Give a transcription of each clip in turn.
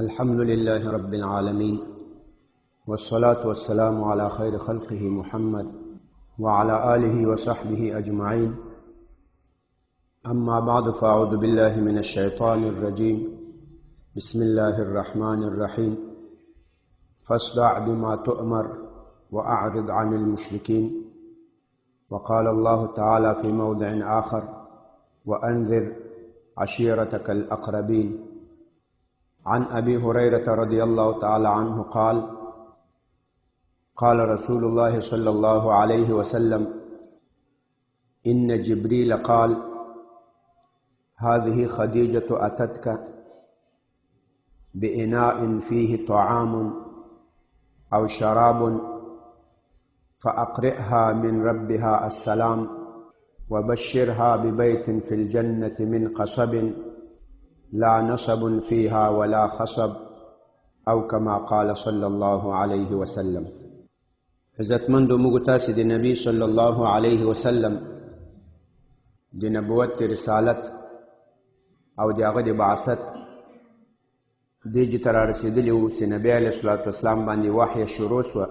الحمد لله رب العالمين، والصلاة والسلام على خير خلقه محمد وعلى آله وصحبه أجمعين. أما بعد، فأعوذ بالله من الشيطان الرجيم. بسم الله الرحمن الرحيم. فاصدع بما تؤمر وأعرض عن المشركين. وقال الله تعالى في موضع آخر: وأنذر عشيرتك الأقربين. عن أبي هريرة رضي الله تعالى عنه قال: قال رسول الله صلى الله عليه وسلم: إن جبريل قال: هذه خديجة أتتك بإناء فيه طعام أو شراب، فأقرئها من ربها السلام، وبشرها ببيت في الجنة من قصب لا نصب فيها ولا خصب، أو كما قال صلى الله عليه وسلم. عزتمندو، موږ تاسې د نبی صلی الله علیه وسلم د نبوت، رسالت او د هغه د بعثت دې چې ته رارسېدلي وو چې نبی علیه الصلاة والسلام باندې وحی شروع سوه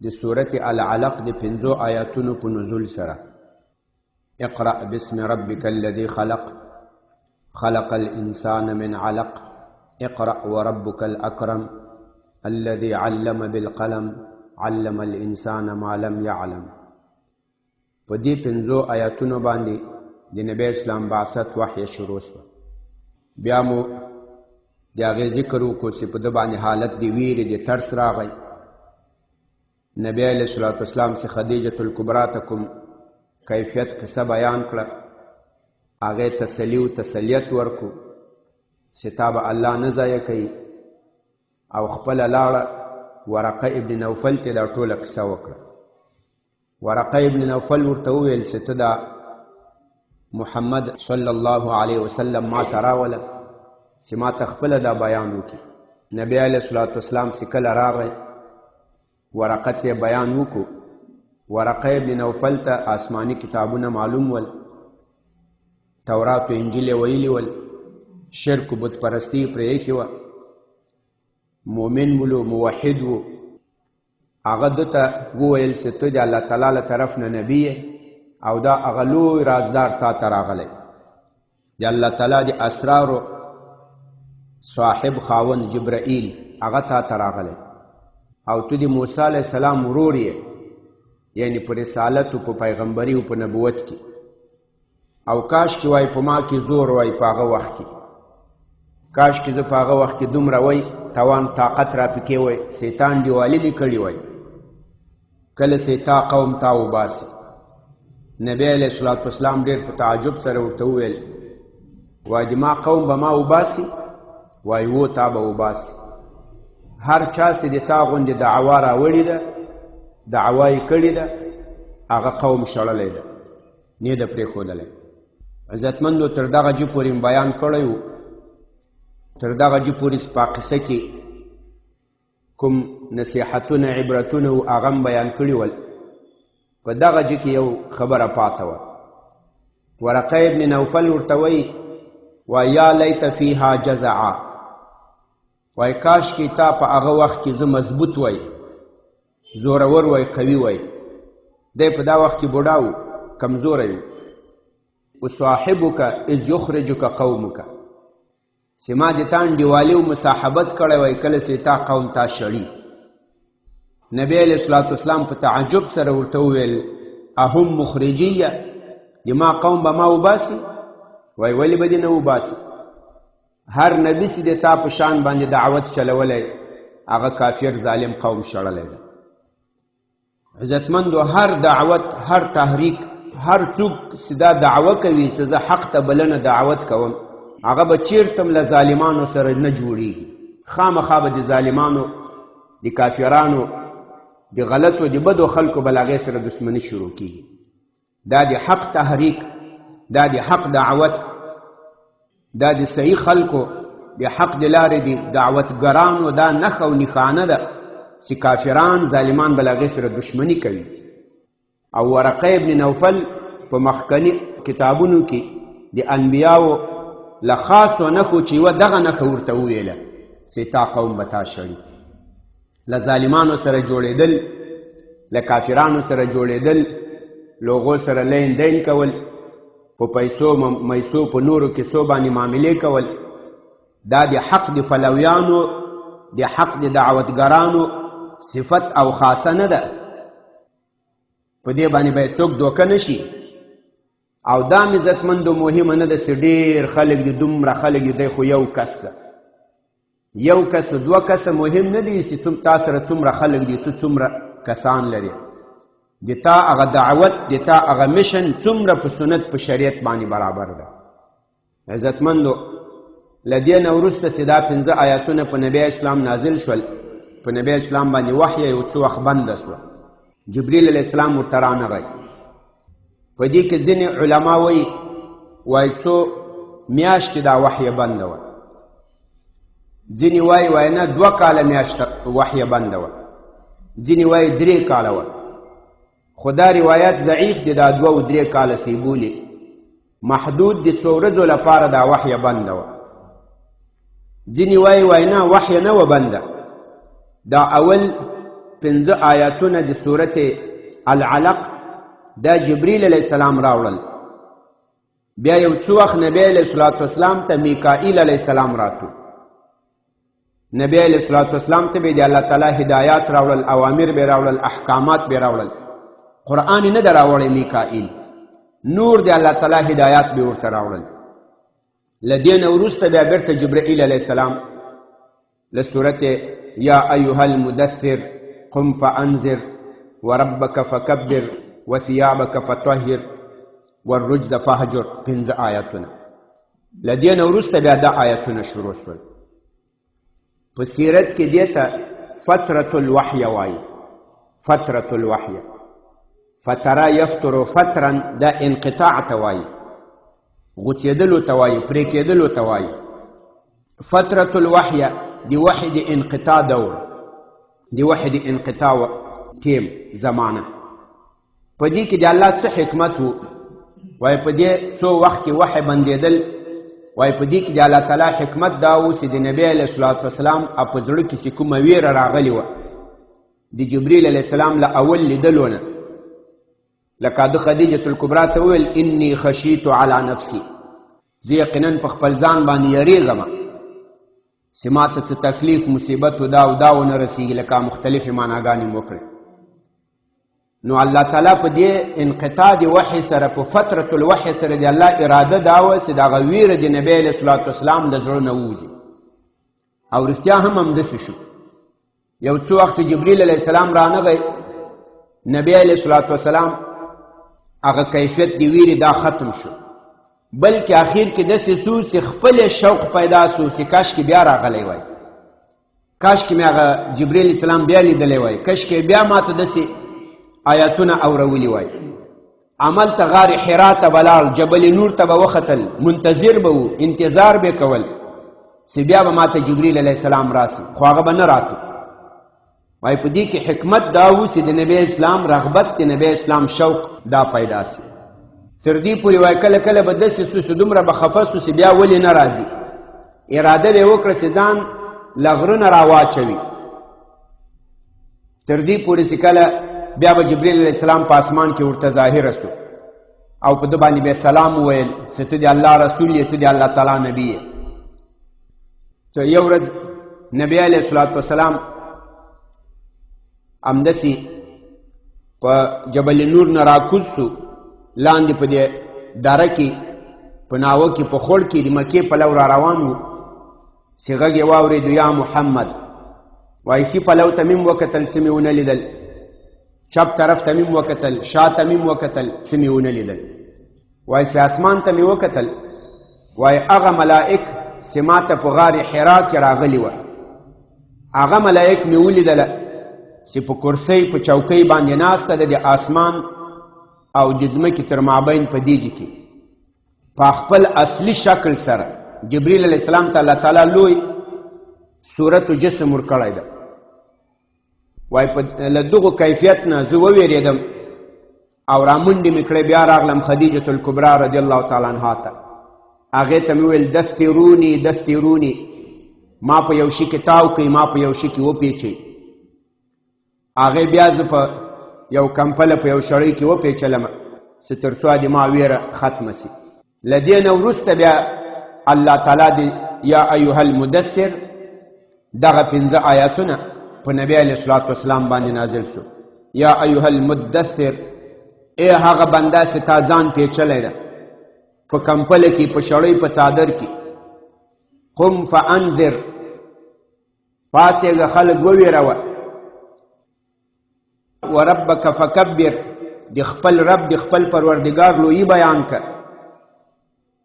د سورت العلق د پنځو آیاتونو په نزول سره: اقرأ باسم ربك الذي خلق، خلق الإنسان من علق، اقرأ وربك الأكرم الذي علم بالقلم، علم الإنسان ما لم يعلم. په دې پنځو آیاتونو باندې د نبی اسلام بعثت وحی شروع سوه. بیا مو د هغې ذکر وکړو چې په ده باندې حالت د ویرې، د ترس راغی. نبی علیه الصلاة والسلام چې خدیجة الکبرا ته کوم کیفیت قصه بیان کړه، هغې تسلی او تسلیت ورکو چې تا به الله نه ضایع کوي، او خپله لاړه ورقه ابن نوفل ته دا ټوله قصه وکړه. ورقه ابن نوفل ورته وویل چې ته دا محمد صلی الله علیه وسلم ما ته راوله چې ما ته خپله دا بیان وکړي. نبی علیه الصلاة والسلام چې کله راغی، ورقه ته بیان وکړو. ورقه ابن نوفل ته آسماني کتابونه معلوم ول، تورات و انجیل یې ویلي ول، شرک و بت پرستی یې پرې ایښې وه، مؤمن ولو، موحد و. هغه ده ته وویل چې ته د الله تعالی له طرف نه نبی یې، او دا هغه لوی رازدار تا ته راغلی، د الله تعالی د اسرارو صاحب خاوند جبرائیل هغه تا ته راغلی، او ته د موسی علیه السلام ورور یې، یعنی په رسالت او په پیغمبري او په نبوت کې. او کاش کې وای په ما کې زور وای په هغه وخت کې، کاش کې زه په هغه وخت کې دومره وای توان طاقت را پکې وای، سیطان دیوالي مې کړي وای، کله چې تا قوم تا وباسي. نبی علیه الصلاة والسلام ډېر په تعجب سره ورته وویل، وای د ما قوم به ما وباسي؟ وای وو، تا به وباسي. هر چا چې د تا غوندې دعوا راوړې ده، دعوا یې کړې ده، هغه قوم شړلی ده، نه ده پرېښودلی. عزتمندو، تر دغه جي پورې مې بیان کړی و، تر دغه جي پورې په قصه کې کوم نصیحتونه عبرتونه و هغه هم بیان کړي ول. په دغه جي کې یو خبره پاته وه. ورقه ابن نوفل ورته وایي، وایي یا لیت فیها جزعا، وایي کاش کې تا په هغه وخت کې زه مضبوط وای، زورور وای، قوي وای. دی په دا وخت کې بوډا و، کمزوری و. وصاحبک اذ یخرجک قومک، چې ما د تا انډیوالي او مصاحبت کړی وای کله چې تا قوم تا شړي. نبی علیه الصلاة والسلام په تعجب سره ورته وویل: اهم مخرجیه؟ د ما قوم به ما وباسي؟ وای ولې به دې نه وباسي؟ هر نبي چې د تا په شان باندې دعوت چلولی، هغه کافر ظالم قوم شړلی ده. عزتمندو، هر دعوت، هر تحریک، هر څوک چې دا دعوه کوي چې زه حق ته بلنه دعوت کوم، هغه به چیرته هم له ظالمانو سره نه جوړیږي. خامخا به د ظالمانو، د کافرانو، د غلطو، د بدو خلکو به له هغې سره دښمني شروع کیږي. دا د حق تحریک، دا د حق دعوت، دا د صحیح خلکو د حق د لارې د دعوتګرانو دا نښه او نښانه ده چې کافران ظالمان به له هغې سره دښمني کوي. او ورقه ابن نوفل په مخکني کتابونو کې د انبیاو له خاصو نښو چې یوه دغه نښه ورته وویله چې تا قوم به تا شړي. له ظالمانو سره جوړېدل، له کافرانو سره جوړېدل، له هغو سره لین دین کول، په پیسو میسو په نورو کیسو باندې معاملې کول، دا د حق د پلویانو، د حق د دعوتګرانو صفت او خاصه نه ده. په دې باندې باید څوک دوکه نه شي. او دا مې عزتمندو مهمه نه ده چې ډېر خلک دي، دومره خلک دي، دی خو یو کس ده. یو کس دوه کسه مهم نه دي چې تا سره څومره خلک دي، ته څومره کسان لرې، د تا هغه دعوت، د تا هغه mission څومره په سنت په شریعت باندې برابر ده. عزتمندو، له دې نه وروسته چې دا 5 آیاتونه په نبی اسلام نازل شول، په نبی اسلام باندې وحی یو څو وخت بنده شوه، جبریل علیه السلام ورته رانغی. په دې کې ځینې علما وایي وایي څو میاشتې دا وحی بنده وه، ځینې وایي وایي نه 2 کاله میاشت وحی بنده وه، ځینې وایي 3 کاله وه. خو دا روایت ضعیف دی، دا 2 او 3 کاله سی بولي، محدود د څو ورځو لپاره دا وحی بنده وه. ځینې وایي وایي نه وحی نه وه بنده، دا اول 5 آیاتونه د سورت العلق دا جبریل علیه السلام راوړل. بیا یو څو وخت نبی علیه الصلاة والسلام ته میکائیل علیه السلام راتو. نبی علیه الصلاة والسلام ته به د الله تعالی هدایات راوړل، اوامر به راوړل، احکامات به راوړل. قرآن نه ده راوړی میکائیل، نور د الله تعالی هدایات به ورته راوړل. له دې نه وروسته بیا بیرته جبرائیل علیه السلام له سورت یا ایها المدثر قم فانذر وربک فکبر وثیابک فطهر والرجز فهجر، 5 آیاتونه. له دې نه وروسته بیا دا آیتونه شروع شول. په سیرت کې دې ته فترة الوحی وایي. فترة الوحی، فتره یفتر فترا، دا انقطاع ته وایي، غوڅېدلو ته وایي، پرې کېدلو ته وایي. فترة الوحی د وحی د انقطاع دور، د وحی د انقطاع ټیم زمانه. په دې کې د الله څه حکمت وو؟ وایي په دې څو وخت کې وحی بندېدل، وایي په دې کې د الله تعالی حکمت دا و چې د نبی علیه الصلاة والسلام په زړه کې چې کومه ویره راغلې وه د جبریل علیه السلام له اول لیدلو نه، لکه د خدیجة الکبرا ته وویل انی خشیت علی نفسي، زه یقینا په خپل ځان باندې یریږم چې ما ته څه تکلیف مصیبت و دا او دا ونه رسېږي، لکه مختلفې معناګانې مې وکړې. نو الله تعالی په دې انقطاع د وحی سره، په فترة الوحی سره د الله اراده دا وه چې دغه ویره د نبی علیه الصلاة والسلام له زړه نه ووځي. او رښتیا هم همداسې شو. یو څو وخت چې جبریل علیه السلام رانغی، نبی علیه الصلاة والسلام هغه کیفیت د ویرې دا ختم شو، بلکې اخیر کې داسې سو چې خپل شوق پیدا سو چې کاشکې بیا راغلی وای، کاشکې مې هغه جبریل السلام بیا لیدلی وای، کاشکې بیا ما ته داسې آیاتونه اورولي وای. عمل ته غار حرا ته به لاړ، جبل نور ته به وختل، منتظر به و، انتظار به کول چې بیا به ما ته جبریل علیه السلام راسي، خو هغه به نه راتو. وایي په دې کې حکمت دا و چې د نبی اسلام رغبت، د نبی اسلام شوق دا پیدا سي. تر دې پورې وایي کله کله به داسې سو چې دومره به خفه سو چې بیا ولې نه راځي، اراده به یې وکړه چې ځان له غره نه راواچوي. تر دې پورې چې کله بیا به جبریل علیه السلام په اسمان کې ورته ظاهره سو او په ده باندې به سلام وویل چې ته د الله رسول یې، ته د الله تعالی نبی یې. ته یو ورځ نبی علیه الصلاة والسلام همداسې په جبل نور نه راکوز سو، لاندې په دې دره کې په ناوه کې په خوړ کې د مکې پلو را روان و چې غږ یې واورېدو، یا محمد. وایي ښي پلو ته مې هم وکتل، څه مې ونه لیدل، چپ طرف ته مې هم وکتل، شا ته مې هم وکتل، څه مې ونه لیدل. وایي چې اسمان ته مې وکتل، وایي هغه ملائک چې ما ته په غار حرا کې راغلي وه، هغه ملائک مې ولیدله چې په کرسۍ په چوکۍ باندې ناسته ده د اسمان او د ځمکې تر مابین په دیجې کې په خپل اصلي شکل سره. جبریل علیه السلام ته الله تعالی لوی صورت و جسم ورکړی ده. وای په له دغو کیفیت نه زه وویرېدم او رامنډې مې کړې، بیا راغلم خدیجة الکبرا رضی الله تعالی عنها ته. هغې ته مې وویل دثروني دثروني، ما په یو شي کې تاو کړئ، ما په یو شي کې وپیچئ. هغې بیا زه په یو کمپله په یو شړۍ کې وپیچلم چې تر څو د ما ویره ختمه سي. له دې نه وروسته بیا الله تعالی د یا ایها المدثر دغه پنځه آیاتونه په نبی علیه الصلاة والسلام باندې نازل سو. یا ایها المدثر، ای هغه بنده چې تا ځان پیچلی ده په کمپله کې، په شړۍ، په څادر کې، قم فانذر، پاڅېږه خلک وویروه، وربک فکبر، د خپل رب د خپل پروردګار لویي بیان که،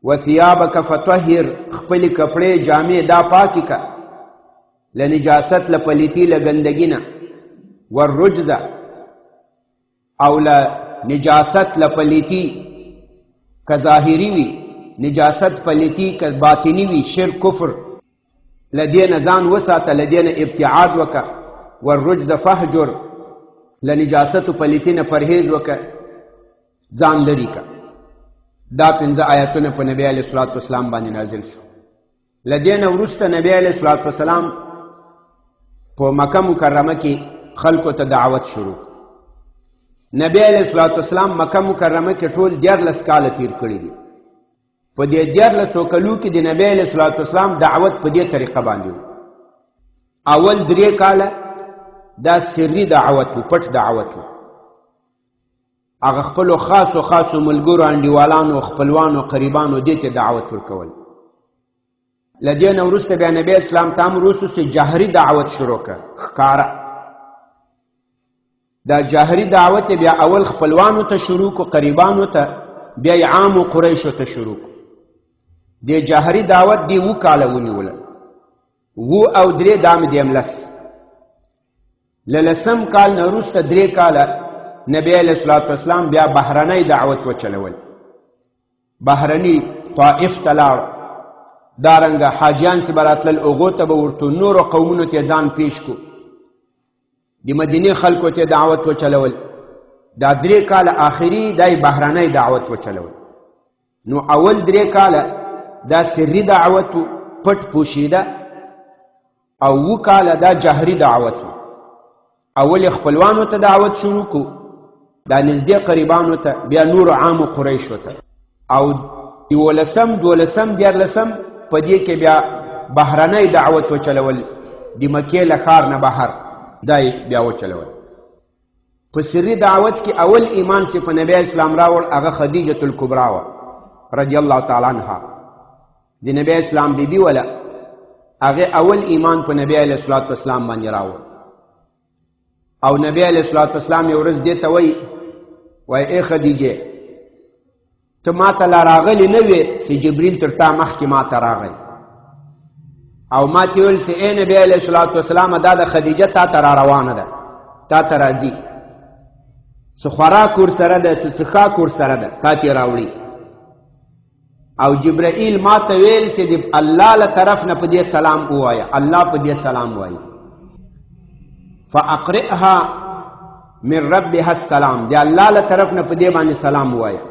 وثیابک فطهر، خپلې کپړې جامې دا پاکې که له نجاست، له پلیتی، له ګندګي نه، والرجز، او له نجاست، له پلیتی که ظاهري وي نجاست، پلیتی که باطني وي شرک کفر، له دې نه ځان وساته، له دې نه ابتعاد وکړه. والرجز فهجر، له نجاست و پلیتی نه پرهیز وکړه، ځان لري که. دا پنځه آیاتونه په نبی علیه الصلاة والسلام باندې نازل شو. له دې نه وروسته نبی علیه الصلاة والسلام په مکه مکرمه کې خلکو ته دعوت شروع. نبی علیه الصلاة والسلام مکه مکرمه کې ټول 13 کاله تیر کړي دي. په دې 13 کلو کې د نبی علیه الصلاة والسلام دعوت په دې طریقه باندې و. اول درې کاله دا سري دعوت و، پټ دعوت و. هغه خپلو خاصو خاصو ملګرو، انډیوالانو، خپلوانو، قریبانو دې ته دعوت ورکول. له دې نه وروسته بیا نبی اسلام ته امر وسو چې جهري دعوت شروع کړه، ښکاره. دا جهري دعوت بیا اول خپلوانو ته شروع کو، قریبانو ته، بیا یې عامو قریشو ته شروع کو. دې جهري دعوت دې اووه کاله ونیوله، اووه او درې دا مې دیم لس. له لسم کال نه وروسته درې کاله نبی علیه الصلاة والسلام بیا بهرنی دعوت وچلول. بهرني طائف ته لاړ، دارنګه حاجیان چې به راتلل هغو ته به ورتو، نورو قومونو ته ځان پیش کو، د مدینې خلکو ته دعوت وچلول. دا درې کاله آخري دا یې بهرنی دعوت وچلول. نو اول درې کاله دا سري دعوت و، پټ پوشیده، او اووه کاله دا جهري دعوت و. اول خپلوانو ته دعوت شروع کو، دا نږدې قریبانو ته، بیا نورو عامو قریشو ته، او یولسم، دولسم، دیارلسم په دې کې بیا بهرنی دعوت وچلول، د مکې له ښار نه بهر دا یې بیا وچلول. په سري دعوت کې اول ایمان چې په نبی اسلام راوړ هغه خدیجة الکبرا وه رضی الله تعالی عنها، د نبی اسلام بیبي وله. هغه اول ایمان په نبی علیه الصلاة والسلام باندې راوړ. او نبی علیه الصلاة والسلام یو ورځ دې ته وایي، وایي ای خدیجه، ته ما ته لا راغلی نه وې چې جبریل تر تا مخکې ما ته راغی، او ما ته ویل چې ای نبی علیه الصلاة والسلام، دا د خدیجه تا ته را روانه ده، تا ته راځي، څه خوراک ورسره ده، څه څښاک ورسره ده، تا ته راوړي. او جبرائیل ما ته ویل چې د الله له طرف نه په دې سلام ووایه، الله په دې سلام وایي. فاقرئها من ربها السلام، د الله له طرف نه په دې باندې سلام ووایه،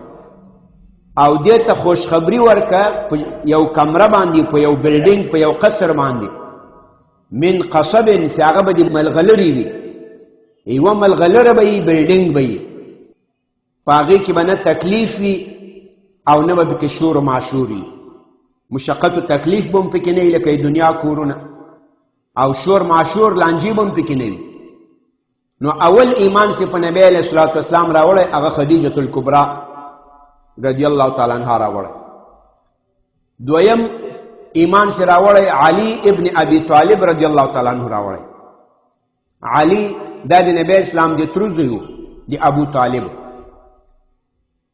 او دې ته خوشخبری ورکه په یو کمره باندې، په یو بلډینګ، په یو قصر باندې، من قصب، چې هغه به د ملغلرې وي، یوه ملغلره به وي، بلډینګ به وي، په هغې کې به نه تکلیف وي او نه به پکې شور و ماشور وي، مشقت و تکلیف به هم پکې نه وي لکه دنیا کورونه، او شور ماشور لانجې به هم پکې نه وي. نو اول ایمان چې په نبی علیه الصلاة والسلام راوړی هغه خدیجة الکبرا رضی الله تعالی عنها راوړی. دویم ایمان چې راوړی علی ابن ابي طالب رضی الله تعالی عنه راوړی. علی دا د نبی اسلام د تر زوی و، د ابو طالب،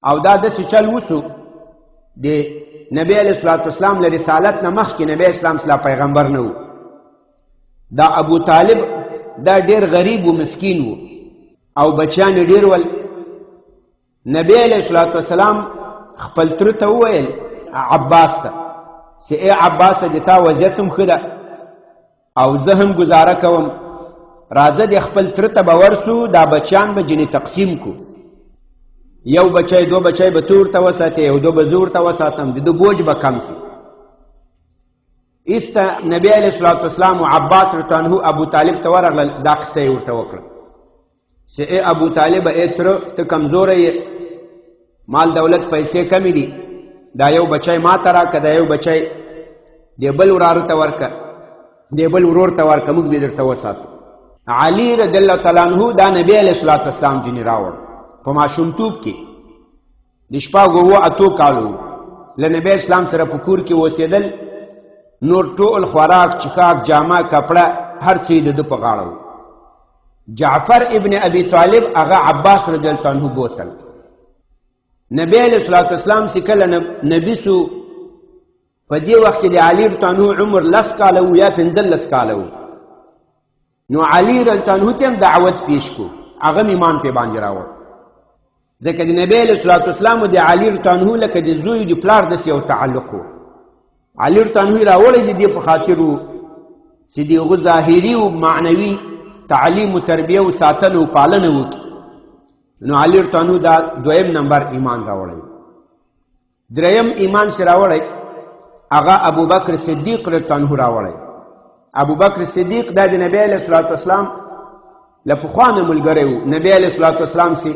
او دا داسې چل وسو د نبی علیه الصلاة والسلام له رسالت نه مخکې نبی اسلام سره پیغمبر نه و. دا ابو طالب دا ډیر غریب و مسکین و، او بچیان یې ډیر ول. نبی علیه الصلاة والسلام خپل تره ته وویل عباس ته چې ای عباس، د تا وضعیت هم ښه ده او زه هم ګزاره کوم، راځه د خپل تره ته به ورسو، دا بچیان به جنې تقسیم کو. یو بچی دوه بچی به ته ورته وساتې او دوه به زه ورته وساتم، د ده بوج به کم سي. ایسته نبی علیه الصلاة والسلام او عباس رضی الله عنه ابو طالب ته ورغلل، دا قصه یې ورته وکړه چې ای ابو طالب، ای تره، ته کمزوری یې، مال دولت پیسې کمې دي، دا یو بچی ما ته راکړه، دا یو بچی دې بل وراره ته ورکړه، دې بل ورور ته ورکړه، موږ به درته وساتو. علی رضی الله تعالی عنه دا نبی علیه الصلاة والسلام جنې راوړ په ماشومتوب کې، د شپږو اوو اتو کالو له نبی اسلام سره په کور کې اوسېدل. نور ټول خوراک چښاک جامه کپړه هر څه یې د ده په غاړه وو. جعفر ابن ابي طالب هغه عباس رضی الله عنه بوتل. نبی علیه الصلاة والسلام چې کله نبی سو، په دې وخت کې د علی رضی الله عنه عمر لس کاله و یا 15 کاله و. نو علی رضی الله عنه ته هم دعوت پیش کو، هغه ایمان په باندې راوړ، ځکه د نبی علیه الصلاة والسلام د علی رضی الله عنه لکه د زوی د پلار داسې یو تعلق و. علی رضی الله عنه راوړی د دې په خاطر و چې د هغه ظاهري او معنوي تعلیم و تربیه او ساتنه او پالنه وکړي. نو علی رضی الله عنه دا دویم نمبر ایمان راوړی. دریم ایمان چې راوړی هغه ابوبکر صدیق رضی الله عنه راوړی. ابوبکر صدیق دا د نبی علیه الصلاة والسلام له پخوا نه ملګری و. نبی علیه الصلاة والسلام چې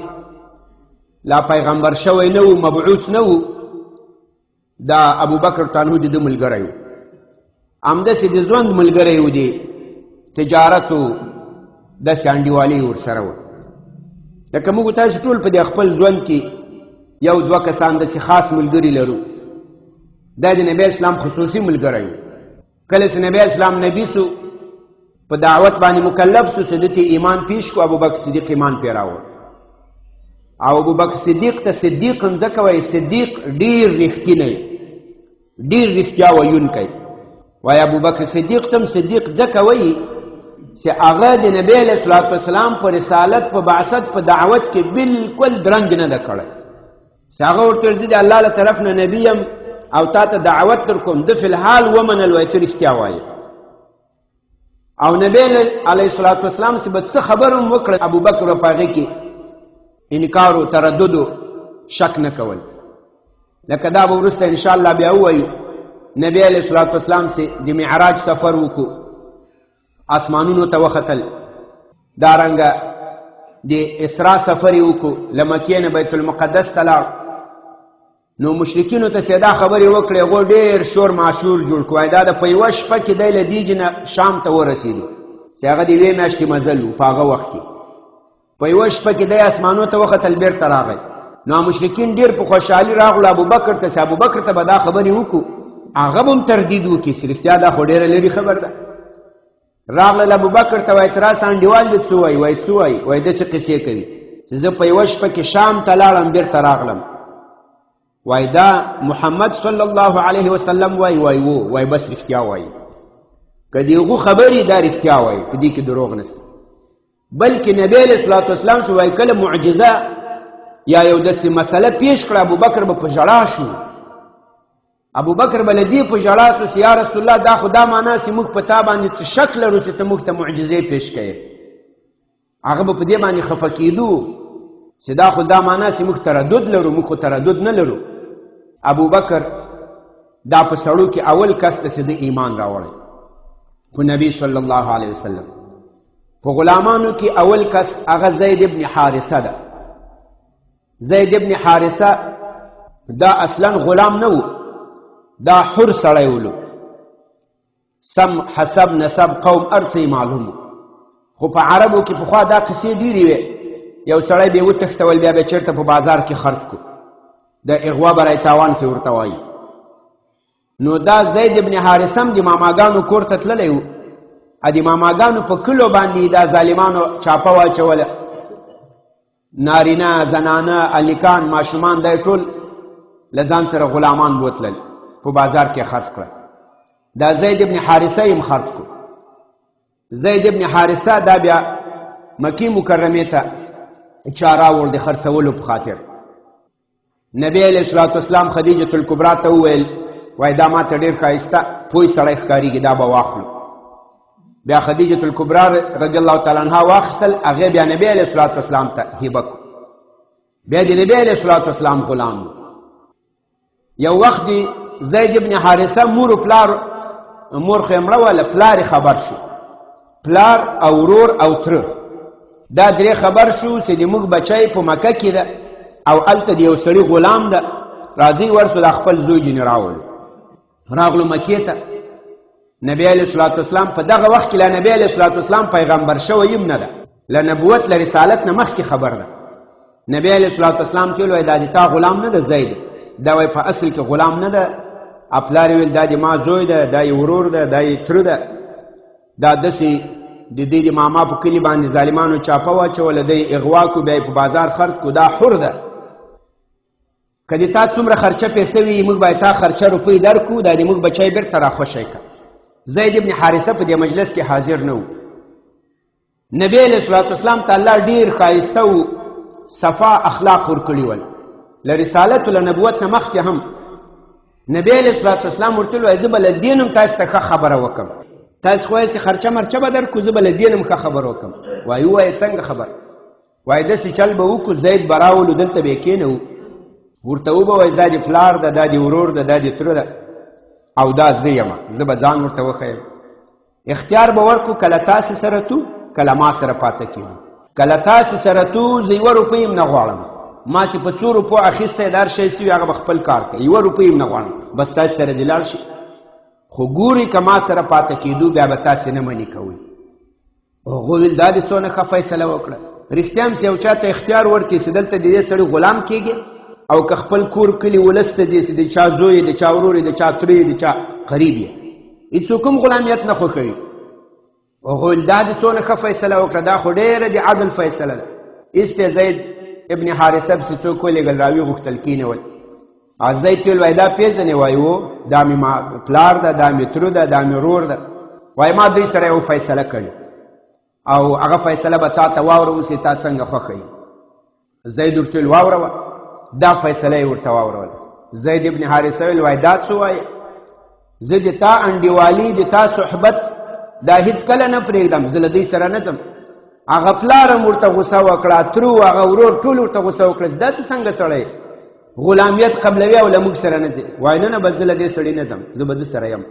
لا پیغمبر شوی نه و، مبعوث نه و، دا ابوبکر رضی الله عنه د ده ملګری و. همداسې د ژوند ملګری و، دی تجارت و، داسې انډیوالي ورسره وه. لکه موږ تاسو ټول په دې خپل ژوند کې یو دوه کسان داسې خاص ملګري لرو، دا د نبی اسلام خصوصي ملګری و. کله چې نبی اسلام نبی سو، په دعوت باندې مکلف سو، چې ده ته ایمان پیش کو، ابوبکر صدیق ایمان پرې راوړ. او ابوبکر صدیق ته صدیق هم ځکه وایي، صدیق ډېر رښتینی، ډېر رښتیا ویونکی. وایي ابوبکر صدیق ته هم صدیق ځکه وایي چې هغه د نبی علیه الصلاة والسلام په رسالت، په بعثت، په دعوت کې بالکل درنګ نه ده کړی. چې هغه ورته ویل زه د الله له طرف نه نبی یم او تا ته دعوت در کوم، ده فی الحال ومنل، وایي ته رښتیا وایې. او نبی علیه الصلاة والسلام چې به څه خبره هم وکړه، ابوبکر په هغې کې انکار و تردد و شک نه کول. لکه دا به وروسته انشاءالله بیا ووایو. نبی علیه الصلاة والسلام چې د معراج سفر وکړو، آسمانونو ته وختل، دارنګه د اسراء سفر یې وکړو، له مکې نه بیت المقدس ته لاړ. نو مشرکینو ته چې دا خبرې وکړې، هغو ډېر شور ماشور جوړ کړو. وایي دا د په یوه شپه کې دی له دې نه شام ته ورسېدو، چې هغه د یوې میاشتې مزل و په هغه وخت کې. په یوه شپه کې دی اسمانو ته وختل، بېرته راغی. نو مشرکین ډېر په خوشحالي راغلو ابوبکر ته، چې ابوبکر ته به دا خبرې وکړو، هغه به هم تردید وکړي چې رښتیا دا خو ډېره لرې خبر ده. راغلل ابوبکر ته، وایي ته راسه انډیوال دې څه وایي؟ وایي څه وایي؟ وایي داسې قصې کوي چې زه په یوه شپه کې شام ته لاړم، بېرته راغلم. وایي دا محمد صلی الله علیه وسلم وایي؟ وایي وو. وایي بس رښتیا وایي، که د هغو خبرې دا رښتیا وایي، په دې کې دروغ نشته. بلکې نبی علیه الصلاة والسلام چې وایي کله معجزه یا یو داسې مسله پیش کړه، ابوبکر به په ژړا شو. ابوبکر به له دې په ژړا سو چې یا رسول الله، دا خو دا معنا چې موږ په تا باندې څه شک لرو چې ته موږ ته معجزې پیش کوې. هغه به په دې باندې خفه کېدو چې دا خو دا معنا چې موږ تردد لرو، موږ خو تردد نه لرو. ابوبکر دا په سړو کې اول کس ته چې د ایمان راوړی په نبی صلی الله علیه وسلم. په غلامانو کې اول کس هغه زید ابن حارثه ده. زید ابن حارثه دا اصلا غلام نه و، دا حر سړی ولو، سم حسب نسب قوم هر څه یې معلوم و. خو په عربو کې پخوا دا قصې ډېرې وې، یو سړی به یې وتښتول، بیا به چېرته په بازار کې خرڅ کو، د اغوا برای تاوان څه ورته وایي. نو دا زید ابن حارثه هم د ماماګانو کور ته تللی و، د ماماګانو په کلو باندې دا ظالمانو چاپه واچوله، نارینه، زنانه، هلکان، ماشومان، دا ټول له ځان سره غلامان بوتلل، په بازار کې خرڅ کړل. دا زید ابن حارثه یې هم خرڅ کړو. زید ابن حارثه دا بیا مکې مکرمې ته چا راوړ د خرڅولو په خاطر. نبی علیه الصلاة والسلام خدیجة الکبرا ته وویل، وای دا ما ته ډېر ښایسته پوی سړی ښکارېږي، دا به واخلو. بیا خدیجة الکبرا رضی الله تعالی عنها واخیستل، هغې بیا نبی علیه الصلاة والسلام ته هبه کړو. بیا د نبی علیه الصلاة والسلام غلام. یو وخت دی زید ابن حارثه مور پلار، مور خو یې مړه وله، پلار یې خبر شو، پلار او ورور او تره دا درې خبر شو چې د موږ بچی په مکه کې ده او هلته د یو سړي غلام ده، راځئ ورسو دا خپل زوی جنې راولو. راغلو مکې ته. نبی علیه الصلاة والسلام په دغه وخت کې لا نبی علیه الصلاة والسلام پیغمبر شوی هم نه ده، له نبوت له رسالت نه مخکې خبر ده. نبی علیه الصلاة والسلام ته ویل دا د تا غلام نه ده زید، دا وایي په اصل کې غلام نه ده. پلار یې ویل دا د ما زوی ده، دا یې ورور ده، دا یې تره ده. دا داسې د دې د ماما په کلي باندې ظالمانو چاپه واچوله، دی اغوا کو، بیا یې په بازار خرڅ کو، دا حر ده. که د تا څومره خرچه پیسې وي موږ باید تا خرچه روپۍ درکو، دا د موږ بچی بیرته راخوشی که. زید ابن حارثه په دې مجلس کې حاضر نه و. نبی علیه الصلاة والسلام ته الله ډېر ښایسته و صفا اخلاق ورکړي ول، له رسالت له نبوت نه مخکې هم نبی علیه الصلاة والسلام ورته وویل زه به له دې نه هم تاسو ته ښه خبره وکړم، تاسو خو وایئ چې خرچه مرچه به درکړو، زه به له دې نه هم ښه خبره وکړم. وایي ووایه څنګه خبر؟ وایي داسې چل به وکړو، زید به راولو دلته به یې کښېنوو، ورته وبه وایي دا دې پلار ده، دا دې ورور ده، دا دې تره ده او دا زه یم، زه به ځان ورته وښیم. اختیار به ورکو، کله تاسې سره تو کله ما سره پاته کېدو، کله تاسې سره تو زه یوه روپۍ هم نه غواړم، ما چې په څو روپو اخیستی دا هر شی سوي هغه به خپل کار کوي، یوه روپۍ هم نه غواړم، بس تاسې سره دې لاړ شي. خو ګوري که ما سره پاته کېدو بیا به تاسې نه منې کوئ. هغه ویل دا دې څونه ښه فیصله وکړه. رښتیا هم چې یو چا ته اختیار ورکړي چې دلته د دې سړي غلام کېږي او که خپل کور کلي ولس ته ځي چې د چا زوی، د چا ورور، د چا تره، د چا قریب یې، هېڅوک هم غلامیت نه خوښوي. هغه ویل دا دې څونه ښه فیصله وکړه، دا خو ډېره د عدل فیصله ده. ایسته زید ابن حارثه پسې څوک ولېږل، راوي غوښتل کېنول. زید ته ویل وایي دا پېژنې؟ وایي و، دا مې ما پلار ده، دا مې تره ده، دا مې ورور ده. وایي ما دوی سره یو فیصله کړې او هغه فیصله به تا ته واوروو چې تا څنګه خوښه یي. زید ورته ویل واوروه، دا فیصله یې ورته واوروله. زید ابن حارثه ویل وایي دا څه وایې؟ زه د تا انډیوالي، د تا صحبت دا هیڅکله نه پرېږدم، زه له دوی سره نه ځم. هغه پلار هم ورته غوسه وکړه، ترو هغه ورور ټول ورته غوسه وکړه چې دا ته څنګه سړی غلامیت قبلوي او له موږ سره نه ځې؟ وایي نه نه، بس زه له دې سړي نه ځم، زه به ده سره یم.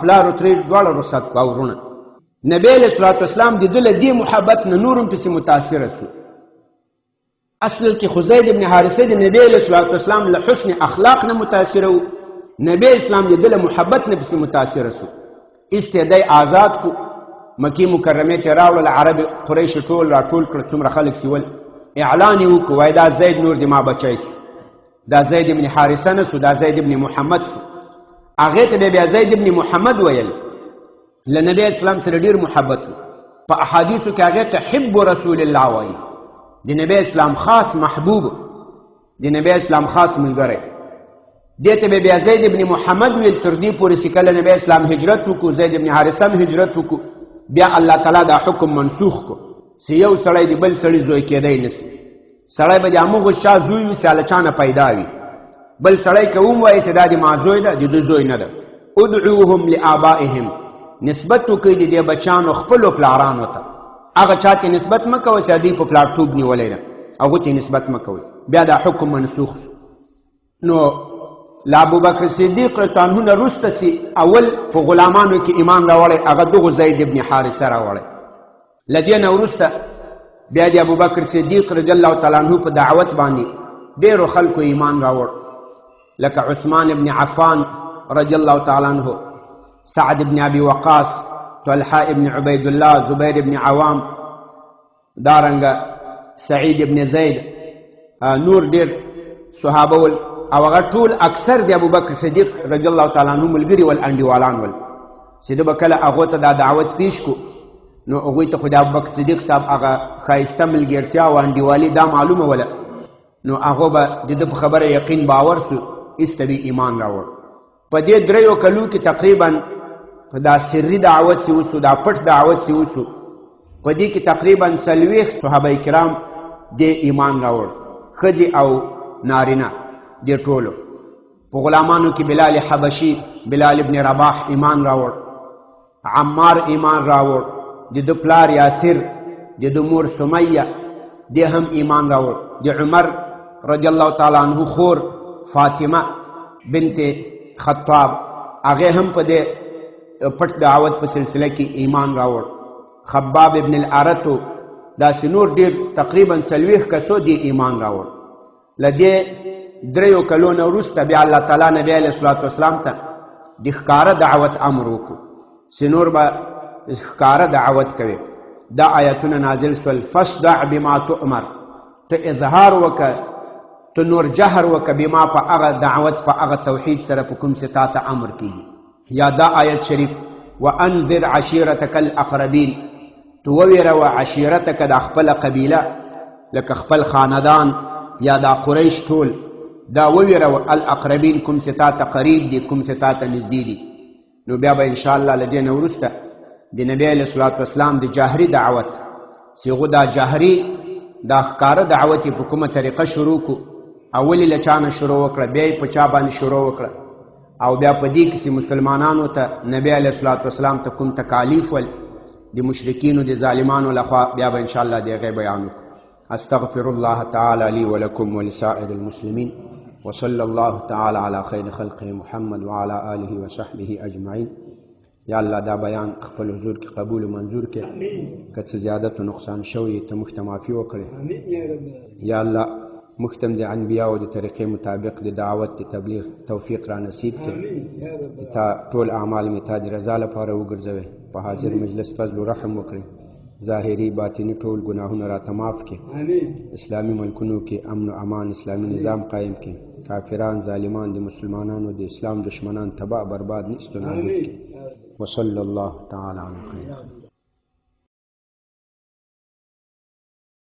پلار او ترې دواړه رخصت کړو او وروڼه. نبی علیه الصلاة والسلام د ده له دې محبت نه نور هم پسې متاثره سو. اصل کې خو زید ابن حارثه د نبی علیه الصلاة والسلام له حسن اخلاق نه متاثر و، نبی اسلام د ده له محبت نه پسې متاثره سو. ایسته دی آزاد کو، مکې مکرمې ته راوړل، عرب قریش ټول راټول کړل، څومره خلک سي ول، اعلان یې وکړو وایي دا زید نور د ما بچی سو، دا زید ابن حارثه نه سو، دا زید ابن محمد سو. هغې ته به بیا زید ابن محمد ویل. له نبی اسلام سره ډیر محبت و، په احادیثو کې هغې ته حب رسول الله وایي، د نبی اسلام خاص محبوب، د نبی اسلام خاص ملګری. دې ته به بیا زید ابن محمد ویل. تر دې پورې چې کله نبی اسلام هجرت وکړو، زید ابن حارثه هم هجرت وکړو، بیا الله تعالی دا حکم منسوخ کړو چې یو سړی د بل سړي زوی کېدی نه سي. سړی به د همغو چا زوی وي چې له چا نه پیدا وي، بل سړی که وم وایي چې دا د ما زوی ده، د ده زوی نه ده. ادعوهم لآبائهم، نسبت وکړئ د دې بچیانو خپلو پلارانو ته. هغه چا ته نسبت مه کوئ چې دوی په پلارتوب نیولی ده، هغو ته نسبت مه کوئ. بیا دا حکم منسوخ سو. نو له ابوبکر صدیق رضی الله عنه نه وروسته سي اول په غلامانو کې ایمان راوړی، هغه دغو زید ابن حارثه راوړی. له دې نه وروسته بیا د ابوبکر صدیق رضی الله تعالی عنه په دعوت باندې ډېرو خلکو ایمان راوړ، لکه عثمان ابن عفان رضی الله تعالی عنه، سعد ابن ابي وقاص، طلحه ابن عبید الله، زبیر ابن عوام، دارنګه سعید ابن زید، نور ډېر صحابه ول. او هغه ټول اکثر د ابوبکر صدیق رضی الله تعالی عنه ملګري ول، انډیوالان ول، چې ده به کله هغو ته دا دعوت پیش کو، نو هغوی ته خو د ابوبکر صدیق صاحب هغه ښایسته ملګرتیا او انډیوالي دا معلومه وله، نو هغه به د ده په خبره یقین باور سو، ایسته به ایمان راوړ. په دې دریو کلو کې تقریبا دا سري دعوت چې وسو، دا پټ دعوت چې وسو، په دې کې تقریبا 40 صحابه کرام دې ایمان راوړ، ښځې او نارینه دې ټولو. په غلامانو کې بلال حبشي، بلال ابن رباح ایمان راوړ، عمار ایمان راوړ، د ده پلار یاسر، د ده مور سمیه، دې هم ایمان راوړ. د عمر رضی الله تعالی عنه خور فاطمه بنت خطاب هغې هم په دې پټ دعوت په سلسله کې ایمان راوړ. خباب ابن الارتو داسې نور ډېر تقریبا 40 کسو دې ایمان راوړ. له دې 3 کلو نه وروسته بیا الله تعالی نبی علیه الصلاة والسلام ته د ښکاره دعوت امر وکړو چې نور به ښکاره دعوت کوي. دا آیتونه نازل سول، فاصدع بما تؤمر، ته اظهار وکړه، ته نور جهر وکړه بما په هغه دعوت په هغه توحید سره په کوم څه تا ته امر کیږي. یا دا آیت شریف، وانذر عشیرتک الاقربین، ته وویروه عشیرتک دا خپله قبیله لکه خپل خاندان یا دا قریش ټول، دا وویروه الاقربین کوم څه تا ته قریب دي، کوم څه تا ته نږدې دي. نو بیا به انشاءالله له دې نه وروسته د نبی علیه الصلاة والسلام د جهري دعوت صیغو، دا جهري دا ښکاره دعوت یې په کومه طریقه شروع کړو، اول یې له چا نه شروع وکړه، بیا یې په چا باندې شروع وکړه، او بیا په دې کې چې مسلمانانو ته نبی علیه الصلاة والسلام ته کوم تکالیف ول د مشرکینو د ظالمانو لخوا، بیا به انشاءالله د هغې بیان وکړو. استغفر الله تعالى لي ولكم ولسائر المسلمين، وصلى الله تعالى على خير خلقه محمد وعلى آله وصحبه أجمعين. یا الله دا بیان خپل حضور کې قبول و منظور کې، که څه زیادت و نقصان شوی ته موږ ته معافي وکړې. یا الله موږ ته د انبیاو د طریقې مطابق د دعوت د تبلیغ توفیق را نصیب کړې. تا ټول اعمال مې تا د رضا لپاره وګرځوې. په حاضر مجلس فضل و رحم وکړې. ظاهري باطني ټول ګناهونه راته معاف کړې. اسلامي ملکونو کې امن و امان، اسلامي نظام قایم کړې. کافران ظالمان د مسلمانانو د اسلام دشمنان تباه برباد نیست و نابود کړې. وصلی الله تعالی علی خیر.